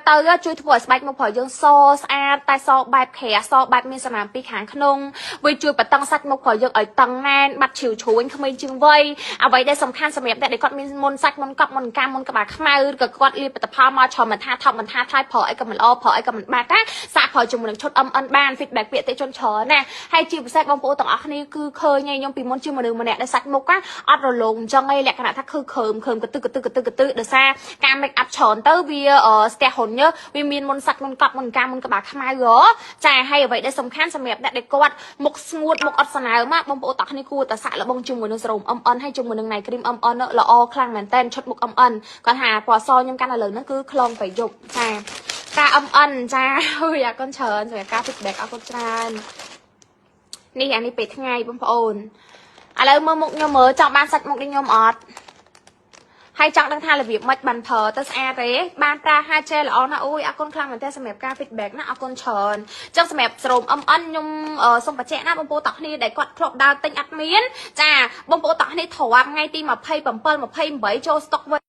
ទៅជួយធ្វើឲ្យស្បែកមុខរបស់យើងសស្អាតតែសបែបក្រាសបែបមានសំណើមពីខាងក្នុងវាជួយបតឹងសាច់មុខរបស់យើងឲ្យតឹងណែនបាត់ឈីវជ្រួញក្មេងជាងវ័យអ្វីដែលសំខាន់សម្រាប់អ្នកដែលគាត់មានមុនសាច់មុនកប់មុនកាមុនក្បាលខ្មៅឬក៏គាត់លាបផលិតផលមកច្រើនមិនថាថប់មិនថាថ្លៃប្រើអីក៏មិនល្អប្រើអីក៏មិនបាត់ណាសាកប្រើជាមួយនឹងឈុត MN បាន feedback ពាក្យតិជនច្រើនណាហើយជាពិសេសបងប្អូនទាំងអស់គ្នាគឺឃើញហើយខ្ញុំពីមុនជាមនុស្សម្នាក់ដែលសាច់មុខណាអត់រលោងអញ្ចឹងឯងលក្ខណៈថាគឺគ្រើមគ្រើមកទឹកកទឹកកទឹកកទឹកដោយសារការ make up ច្រើនទៅវាស្ទះហ៊ុនញើវាមានមុនសាច់មុនកប់មុនកាមុនក្បាលខ្មៅហ៎ចាហើយអ្វីដែលសំខាន់សម្រាប់អ្នកដែលគាត់មុខស្ងួតមុខអត់ស្នើមបងប្អូនទាំងគ្នាគួរតែសាកល្បងជាមួយនឹងសេរ៉ូម MN ហើយជាមួយនឹង night cream MN ល្អខ្លាំងមែនតើឈុតមុខ MN គាត់ថាពណ៌សខ្ញុំកាន់ឥឡូវហ្នឹងគឺខ្លងប្រយុកចាការ MN ចាអើយអរគុណច្រើនសម្រាប់ការ feedback អរគុណច្រើននេះអានេះពេលថ្ងៃបងប្អូនឥឡូវមើលមុខខ្ញុំមើលចង់បានសាច់មុខនេះខ្ញុំអត់ហើយចង់ដឹងថារបៀបម៉េចបានប្រើទៅស្អាតទេបានប្រើហាជែល្អណាស់អូយអរគុណខ្លាំងមែនទែនសម្រាប់ការ feedback ណាអរគុណច្រើនចឹងសម្រាប់សេរ៉ូម MN ខ្ញុំសូមបញ្ជាក់ណាបងប្អូនទាំងគ្នាដែលគាត់ធ្លាប់ដើរទិញអត់មានចាបងប្អូនទាំងគ្នាទ្រាំថ្ងៃទី27 28ចូលស្តុកវិញ។